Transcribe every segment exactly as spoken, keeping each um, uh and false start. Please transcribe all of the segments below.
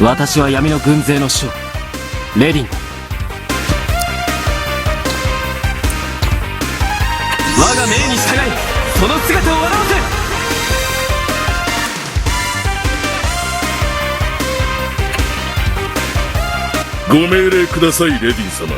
私は闇の軍勢の将、レディンだ。我が命に従い、その姿を現せ。ご命令ください、レディン様。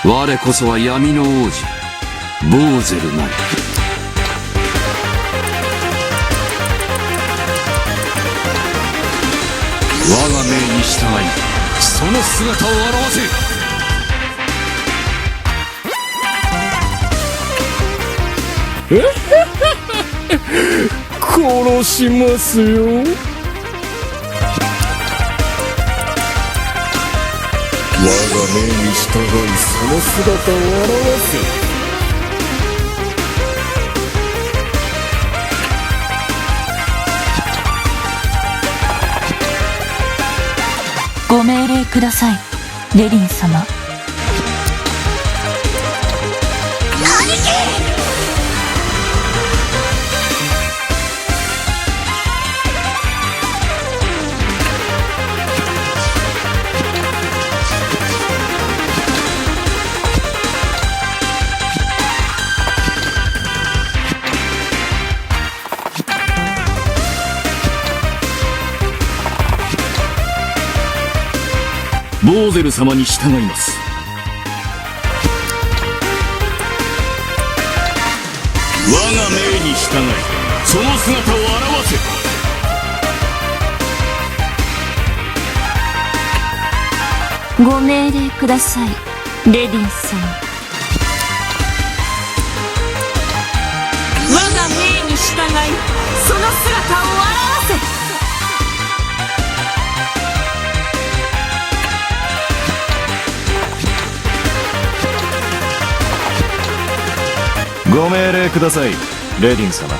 我こそは闇の王子、ボーゼルなり。我が命に従い、その姿を現せ。 殺しますよ。我が命に従い、その姿を現せ。 ご命令ください、レディン様。兄貴！ ボーゼル様に従います。我が命に従い、その姿を現せ。 ご命令ください、レディン様。我が命に従い、その姿を現せ。 ご命令ください、レディン様。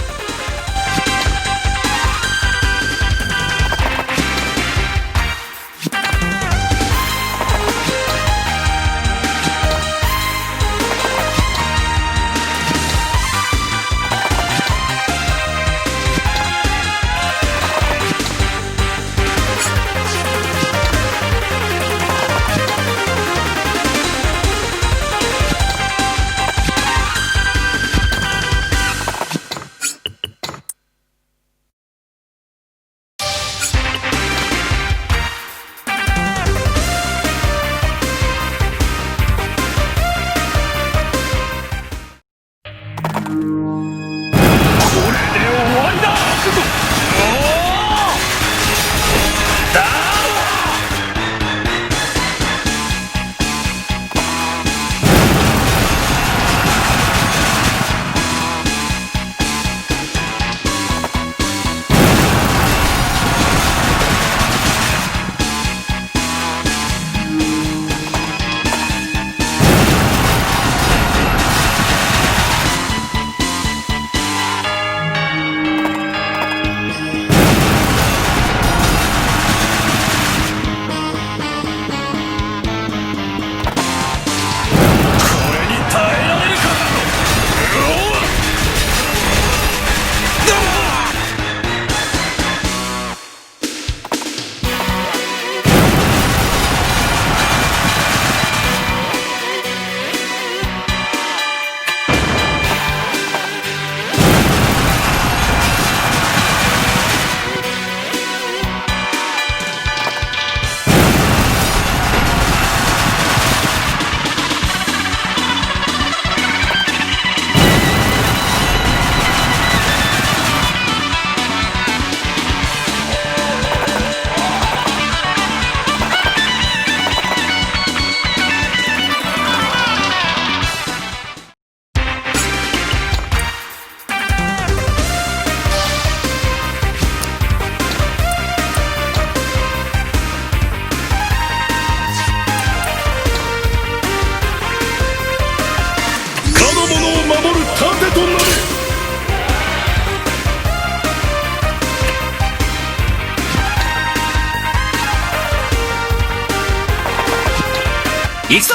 行くぞ！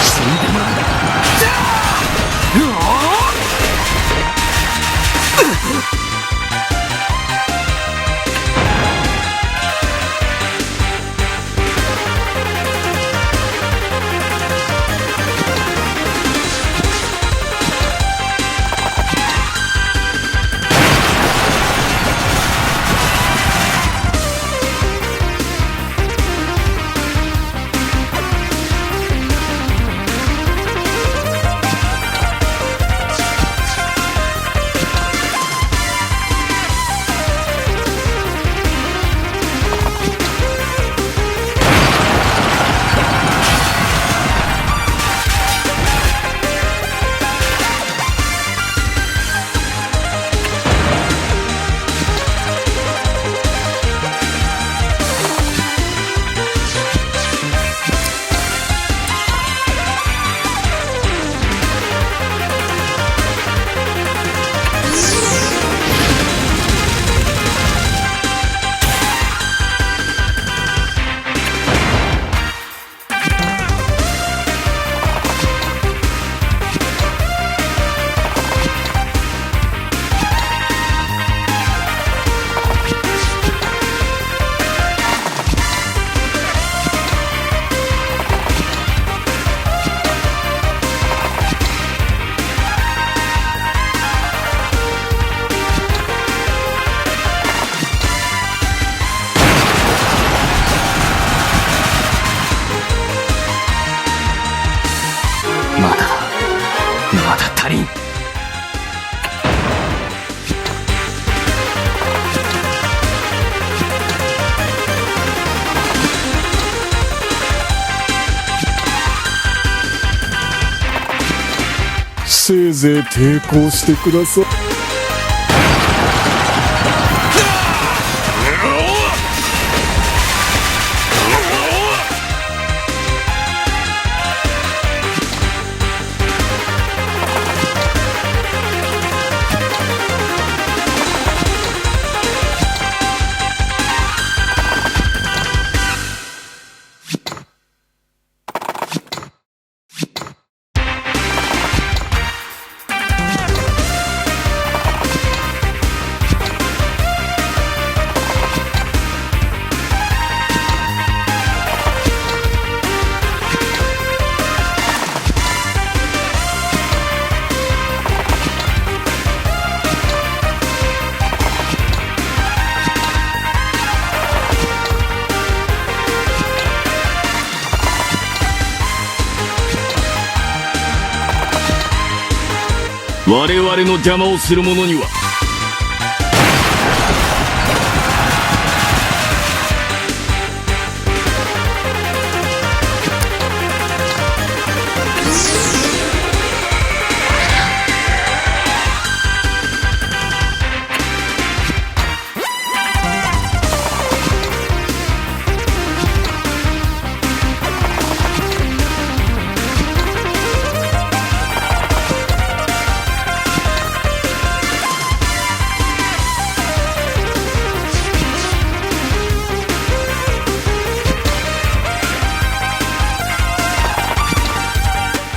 死んでもらうんだ。うおー！まだだ。まだ足りん。せいぜい抵抗してください。我々の邪魔をする者には。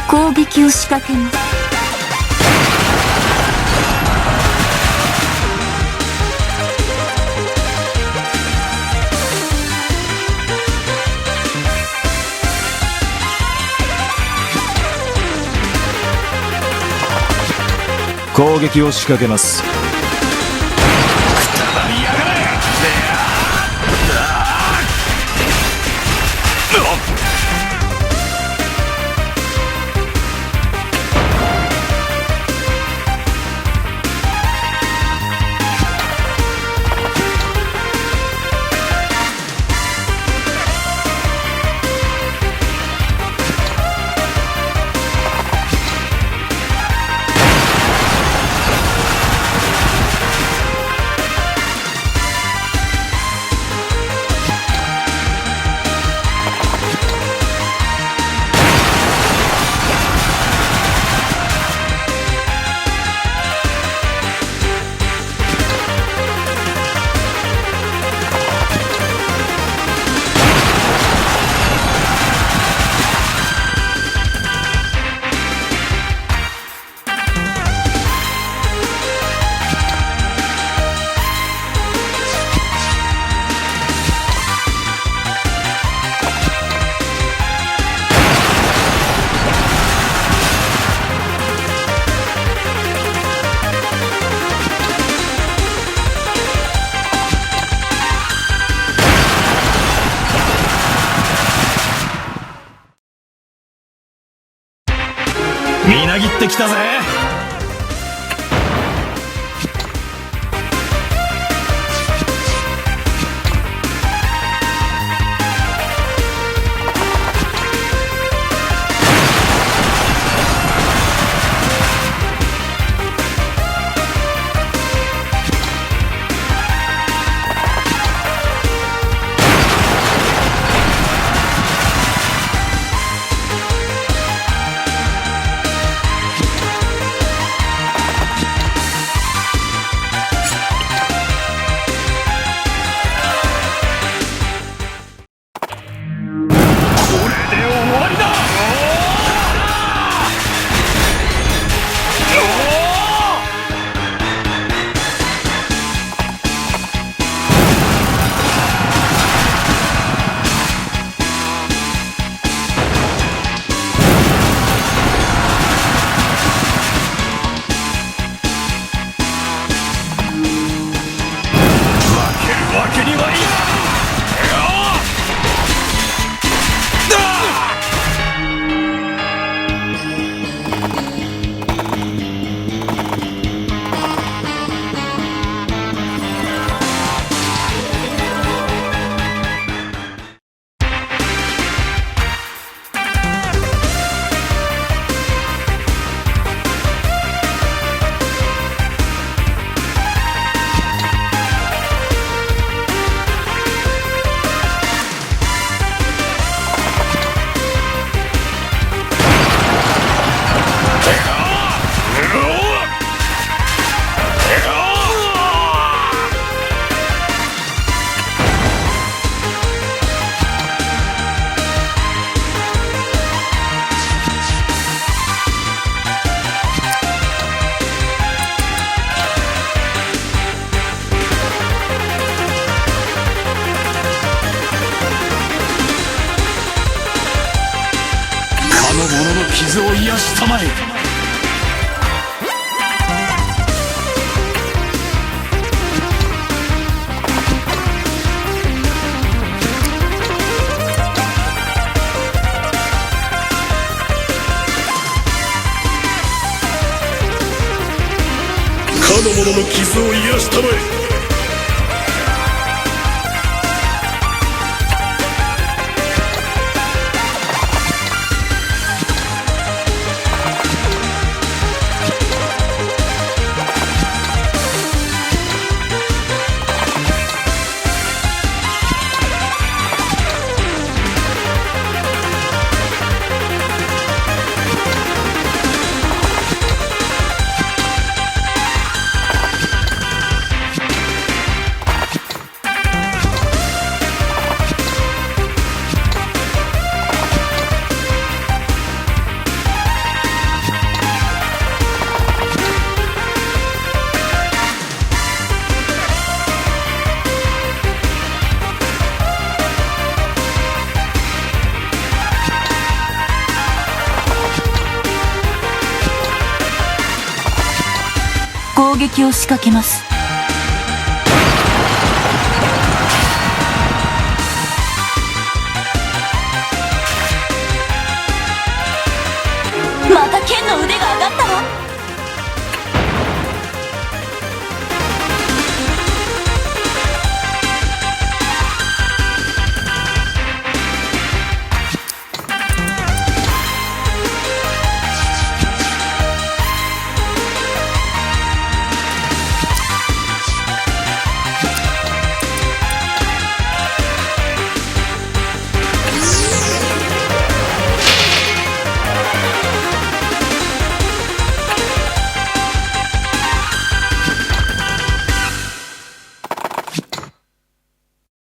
攻撃を仕掛けます。攻撃を仕掛けます。くたばりやがれ！裏切ってきたぜ。 負けるわけにはいかん！ かの者の傷を癒したまえ。 かの者の傷を癒したまえ。 攻撃を仕掛けます。